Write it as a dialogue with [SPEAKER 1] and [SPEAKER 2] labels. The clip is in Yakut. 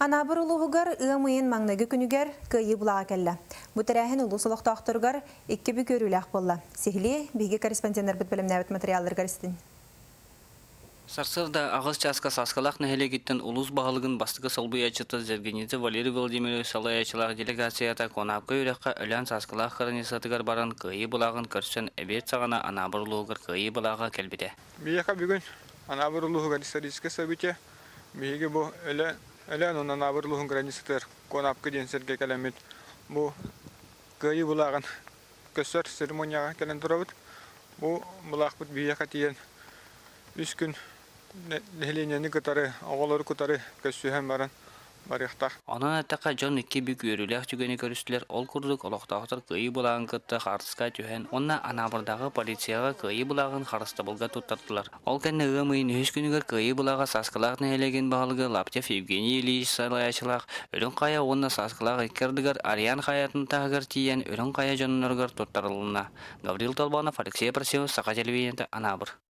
[SPEAKER 1] Анаабыр улууһугар ыам ыйын маҥнайгы күнүгэр Кыайыы былааҕа кэллэ. Бу тэрээһин улуус олохтоохторугар икки бүк үөрүүлээх буолла. Сиһилии биһиги корреспонденнарбыт бэлэмнээбит матырыйаалларыгар истин.
[SPEAKER 2] Сарсыарда аҕыс чааска Сааскылаах нэһилиэгиттэн улуус баһылыгын бастакы солбуйааччыта Зергенидзе Валерий Владимирович салайааччылаах делегацията Куонаапка үрэххэ Өлөөн Сааскылаах кыраныыссатыгар баран Кыайыы былааҕын көрсөн эбиэт саҕана Анаабыр улууһугар Кыайыы былааҕа кэлбитэ.
[SPEAKER 3] Биһиэхэ бүгүн Анаабыр улууһугар историческое событие. Биһиги бу Өлөөн Өлөөн уонна Анаабыр улууһун границатыгар Куонаапка диэн сиргэ кэлэммит бу Кыайыы былааҕын көстөр церемонияҕа кэлэн турабыт. Бу былаахпыт биһиэхэ тиийэн үс күн нэһилиэнньэни кытары, оҕолору кытары көрсүһэн баран барыахтаах.
[SPEAKER 2] Онон эттэххэ, дьон икки бүк үөрүүлээх түгэни көрүстүлэр. Ол курдук, олохтоохтор Кыайыы былааҕын кытта хаартыска түһэн уонна Анаабырдааҕы полицияҕа Кыайыы былааҕын харыстабылга туттардылар. Ол кэннэ ыам ыйын үһүс күнүгэр Кыайыы былааҕа Сааскылаах нэһилиэгин баһылыга Лаптев Евгений Ильич салайааччылаах Үрүҥ Хайа уонна Сааскылаах икки ардыгар Ариан хайатын таһыгар тиийэн Үрүҥ Хайа дьонноругар туттарылынна. Гаврил Толбонов, Алексей Просилов, Саха телевидениета, Анаабыр.